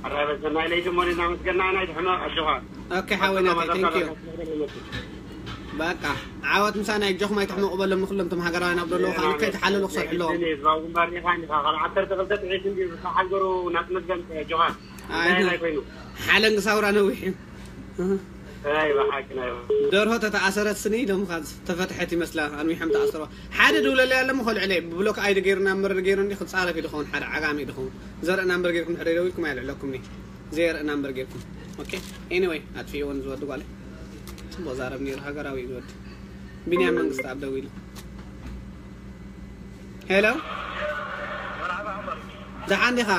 ኣራበሰናይ ለይቲ እሞ እናመስገና ናይ ትሕመቕ ኣጆኻ ኦኬ ሓወይ ናተይ thank you በቃ ዓወት ምሳና ኣጆኹም ኣይትሕመቑ በሎም ንኩሎም እቶም ሃገራውያን ኣብ ዘለዉ ከዓ ከይተሓለሉ ክሰርሑ ኣለዎም ህዝባዊ ግንባር ዲኻ እንዲኻ ካብ ዓሰርተ ክልተ ጥሒት እንዲ ዝሓገሩ ናትመስገን ኣጆኻ ኣይ ናይ ኮይኑ ሓለንጊ ሳውራ ነዊሕ እዩ ናይ ብሓቂ ናይ ደርሆ ተተኣሰረት ስኒ ኢሎም ተፈትሐት ይመስላ ኣንዊሖም ተኣስረዋ ሓደ ድውለለይ ኣለሞ ከልዕለይ ብብሎክ ኣይዲ ገይሩና እምበር ገይሩ እንዲ ክፃረፍ እዩ ድኸውን ሓደ ዓጋሚ እዩ ድኸውን ዘርእና እምበር ገይርኩም ድሕሪ ደው ኢልኩም ኣይልዕለኩም ኒ ዘየርእና እምበር ገይርኩም ኦኬ anyway ኣጥፊእዎ ንዝወዲ ጓለ ፅቡቅ ዛረብ ነይሩ ሃገራዊ እዩ ዝወዲ ቢንያም መንግስቲ ኣብ ደው ኢሉ ሄሎ ደሓን ዲኻ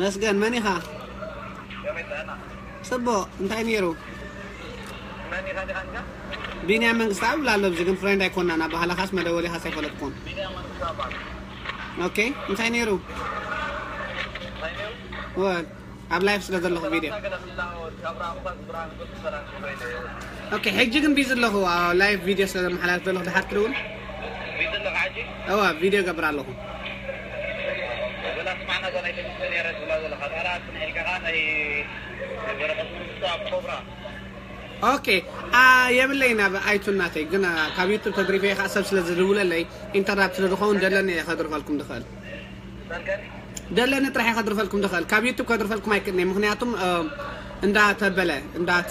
መስገን መን ኢኻ ጽቡቕ እንታይ ነይሩ ቢንያም መንግስቲ ኣብ ላሎ ኣብዚ ግን ፍሬንድ ኣይኮናን ኣባህላኻስ መደወሊኻስ ኣይፈለጥኩን ኦኬ እንታይ ነይሩ ወል ኣብ ላይፍ ስለ ዘለኹ ቪድዮ ኦኬ ሕጂ ግን ቢዚ ኣለኹ ላይፍ ቪድዮ ስለ ዘመሓላልፍ ዘለኹ ድሓር ትደውል እዋ ቪድዮ ገብር ኣለኹ ኦኬ የብለይ ናብ ኣይቱ እናተይ ግን ካብ ዩቱብ ተድሪፈ ከዓ ሰብ ስለ ዝድውለለይ ኢንተራፕት ስለ ዝኸውን ደለኒ እየ ከድርፈልኩም ድኽእል ደለኒ ጥራሕ እየ ከድርፈልኩም ድኽእል ካብ ዩቱብ ከድርፈልኩም ኣይክእልኒ ምክንያቱም እንዳተበለ እንዳት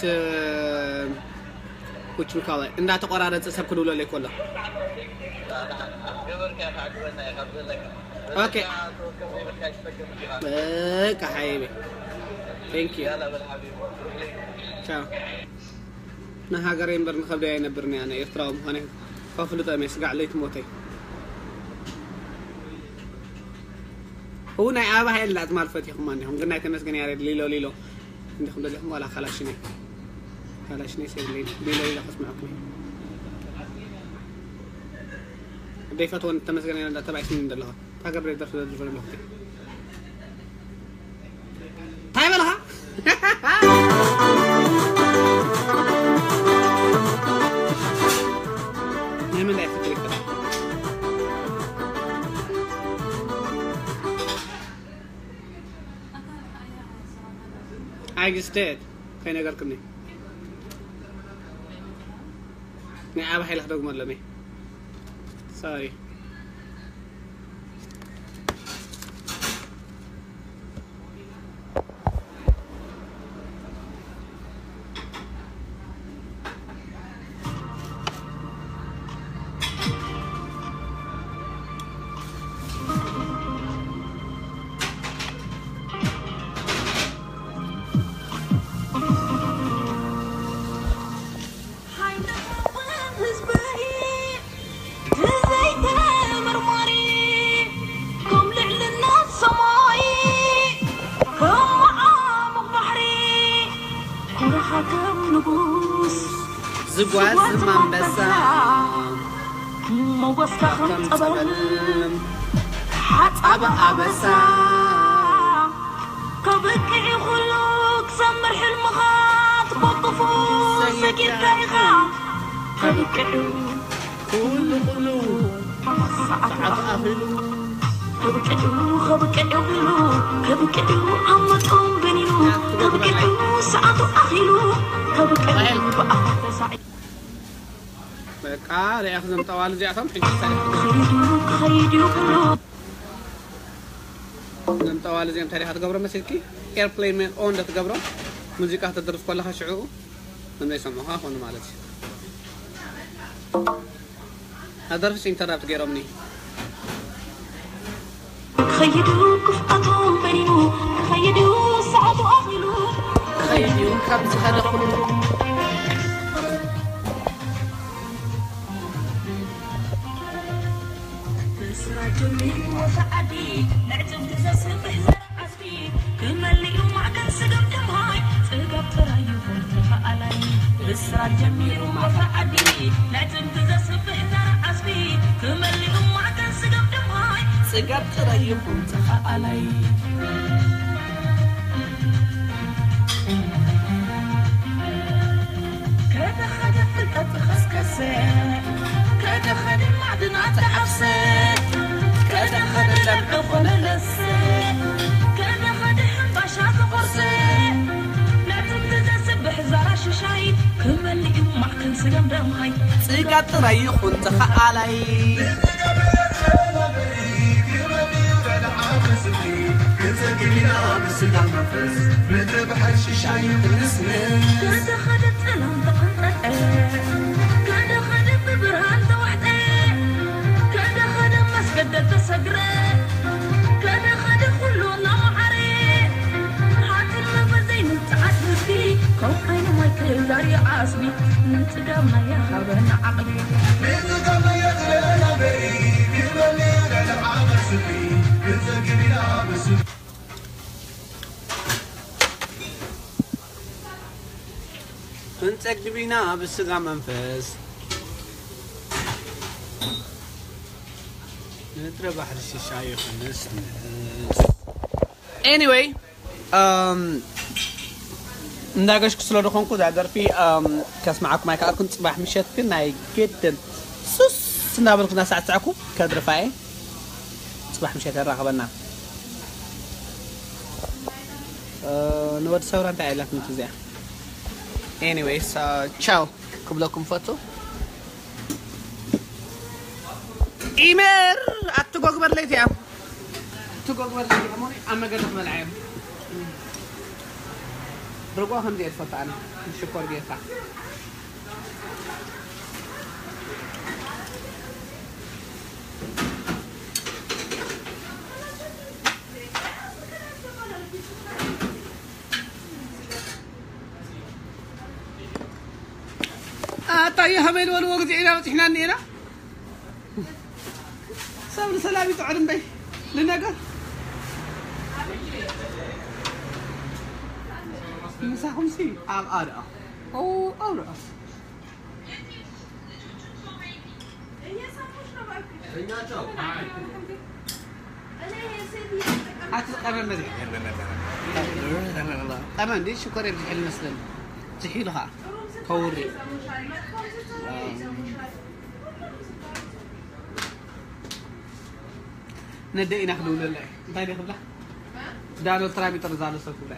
ውጭ ሚካላ እንዳተቆራረፀ ሰብ ክድውለለይ ከሎ ኦኬ በቃ ሓይቤ thank you ቻው ንሃገረይ እምበር ንኸብደይ ኣይነብርን እያ ኣነ ኤርትራዊ ምዃነይ ከፍልጦም እየ ስጋዕ ለይቲ ሞተይ እው ናይ ኣበባ ሃይል ዳኣ ትማል ፈቲኹማ እንዲኹም ግን ናይ ተመስገን ያሬድ ሊሎ ሊሎ እንዲኹም ደሊኹም ዋላ ካላሽነይ ካላሽነይ ሰብለይ ሊሎ ሊሎ ከስምዐኩም እየ ደይፈትወን ተመስገን ያሬድ ተባዒስኒ እንደለኹ ታገብረ ደርፊ ዘድርፈ ዘለኹ እንታይ በልኻ ናይ መን ዳይ ፍቅር ይፈል I just did ከይነገርክኒ ናይ ኣባ ሓይላ ክደግሞ ኣለኒ sorry ጓዝም ኣንበሳ ሞጎስካ ከም ከም ጸበል ጸበል ሓጻብ ኣበሳ ከብቅዕ ኩሉ ክሰምር ሕልምኻ ትኮክፉ ሰጊድካ ኢኻ ከብቅዕ ኩሉ ኩሉ ሰዓት ሰዓት ኣኺሉ ኣኺሉ ከብቅዕ ከብቅዕ ኢሉ ከብቅዕ ኣብ መጠን በኒኑ ከብቅዕ ሰዓቱ ኣኺሉ ከብቅዕ ብኣኻ ተሳዒ በቃ ሪኣኽ ዘምጠዋል እዚኣቶም ሕጂ ሰሪሕ ክኸይድ እዩ ክኸይድ እዩ ኩሉ ዘምጠዋል እዚኦም ታሪኻ ትገብሮ መሲልኪ ኤርፕሌን ኦን ዶ ትገብሮ ሙዚቃ ተደርፍ ከለኻ ሽዑ ከም ዘይሰምዑኻ ኮኑ ማለት እዩ ኣደርፍስ ኢንተራፕት ገይሮምኒ ክኸይድ እዩ ክፍኣቶም በኒኑ ክኸይድ እዩ ሰዓቱ ኣኺሉ ክኸይድ እዩ ካብ ዝኸደ ኩሉ ብስራ ጀሚሩ ወፈ ዓዲ ንዕጽምቲ ዘስብሕ ዘርእ ዓስቢ ክመልእ እዩ ማዕከን ስግምግም ሃይ ጽጋብ ጥራይ ይኹን ተኸኣላይ ብስራ ጀሚሩ ወፈ ዓዲ ንዕጽምቲ ዘስብሕ ዘርእ ዓስቢ ክመልእ እዩ ማዕከን ስግምግም ሃይ ጽጋብ ጥራይ ይኹን ተኸኣላይ ከደ ኸደ ፍልጠት ኸስከሰ ከደ ኸደ ማዕድናት ሓፍሰ ከደ ኸደ ለምዒ ኾነ ለሰ ከደ ኸደ ሕምባሻ ተቖርሰ ነቲ ዘስብሕ ዛራ ሽሻይ ክመልእ እዩ ማዕከን ስገም ደምሃይ ጽጋብ ጥራይ ይኹን ተኸኣላይ ክጸግብ ኢና ብስጋ መንፈስ ምድሪ ባሕሪ ሽሻይ ክንስንስ ከደ ኸደ ጸላም ተቐንጠጠ ከደ ኸደ ብብርሃን ተዋሕጠ ከደ ኸደ መስገደ ተሰግረ ከደ ኸደ ኩሉ እናመዓረ ሓትን መፈዘይ ምንጽዓት ህዝቢ ከም ዓይኑ ማይ ክህብ ዛሪ ዓስቢ ንጽጋብና የሃበና ዓቕሊ ንጽጋብና የኽለና በሪ ክበልዕ ዓቐስቢ ክንጸግብ ኢና ብስጋ ክንጸግብ ኢና ብስጋ መንፈስ ምድረ ባሕሪ ሽሻይ ይኽንስ ንእስ anyway um, እንዳገሽኩ ስለ ዝኾንኩ እዛ ደርፊ um, ከስምዓኩም ኣይከኣልኩን ጽባሕ ምሸት ግን ናይ ግድን ሱስ እንዳበልኩ እናሳዕሳዕኩ ከድርፋ እየ ጽባሕ ምሸት የራኸበና ንወዲ ሰውራ እንታይ ኣይላትንት እዚኣ anyways uh, ቻው ክብለኩም ፈቱ ኢሜር ኣትጎግበር ለይቲ እያ ትጎግበር ለይቲ እያ ሞኒ ኣብ መገዲ ክበልዓ እዮም ርጎ ከምዚ እየ ዝፈቱ ኣነ ሽኮር ጌርካ ኣታ ይሃበ ዝበልዎ ግዜ ኢና በፂሕና እኒኤና ሰብ ንሰላም ይፅዕር እምበይ ንነገር ምሳኹምሲ ኣብ ኣርኣ ኣብ ርኣ ኣቲ ቀመን መዚ ቀመን እንዲ ሽኮር የብዝሕል መስለኒ ዝሒሉ ኸዓ ከውሪ ነደ ኢና ክድውለላ እዩ እንታይ ደ ክብላ ዳኖልድ ትራምፕ ይጥርዛሉ ሰብ ክብላ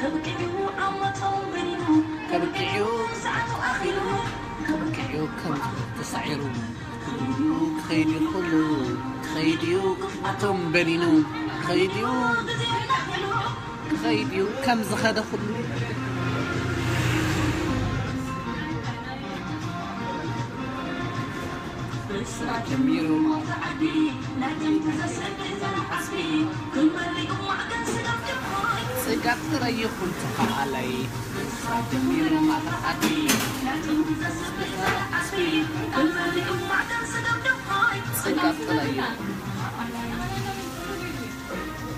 ከብቅዕዩ ዓመቶም በሊኑ፣ ከብቅዕዩ ሰዓቱ ኣኺሉ፣ ከብቅዕዩ ከም ተሳዒሩ፣ ክኸይድዩ ኩሉ፣ ክኸይድዩ ኣቶም በሊኑ፣ ክኸይድዩ፣ ክኸይድዩ ከም ዝኸደ ኩሉ። ጀሚሩ ጽጋብ ጥራይ ይኹን ተኸኣላይ። ጀሚሩ ማእከል ዓዲ። ጽጋብ ጥራይ ይኹን።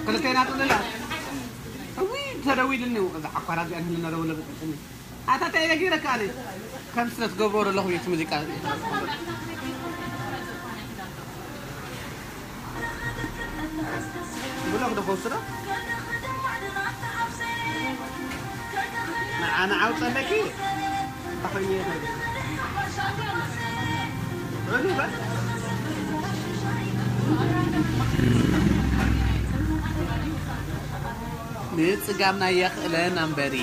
ክልቴና ጥቕልላ። እዊ፣ ተደዊልኒ፣ እዛ ዓኳራ እዚኣ ንህልና ደውለ ብጥጥኒ። ኣታ እንታይ ኢለ ገይረካ ኣነ? ከም ስለ ትገብሮ ዘለኹ እዩ እቲ ሙዚቃ። ብሎክ ዶ ክወስዶ? ንዓ ንዓው ጸለኪ? ኣኾይኒ ይኸይድ። ርዱ በል። ንጽጋምና የኽእለና እምበሪ፣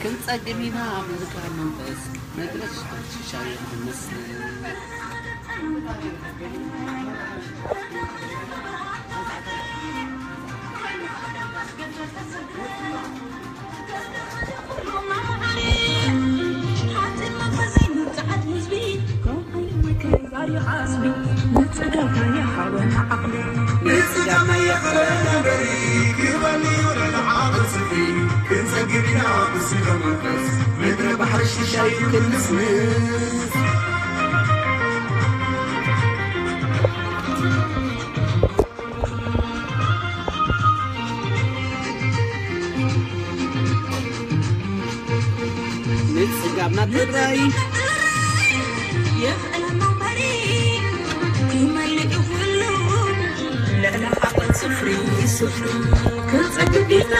ክንጸግም ኢና ብዝካ መንፈስ፣ መድረሽ ሽሻይ ክንመስል። ንጽጋብና ጥራይ የኽእለና እምበሪ፣ ክመልእ ኩሉ ልዕሊ ዓቐን ስፍሪ ስፍሪ ክንጸግብ ዲና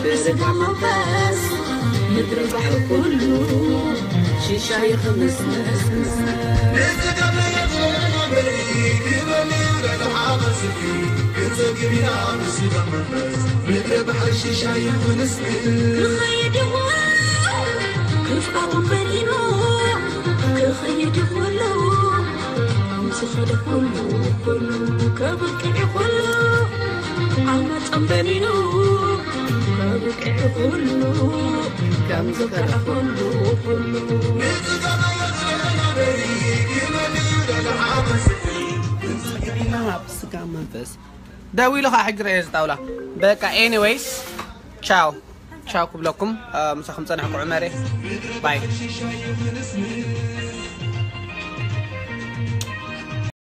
ብስጋ መንፈስ ምድሪ ባሕሪ ኩሉ ሽሻይ ክምስምስ። ክኸይድ ይኹን ክፍኣቱ በሊኑ፣ ክኸይድ ይኹን ዝኸደ ኩሉ ኩሉ ከብቅዕ ኩሉ ዓመቶም በሊኑ፣ ከብቅዕ ኩሉ ከም ዝኸደ ኩሉ ኩሉ። ኣብ ስጋ መንፈስ ደዊሉ ከዓ ሕጂ ርኤ ዝጣውላ። በቃ ኤኒዌይስ፣ ቻው ቻው ክብለኩም፣ እ፣ ምሳኹም ጸናሕኩ ዑመሬ። ባይ።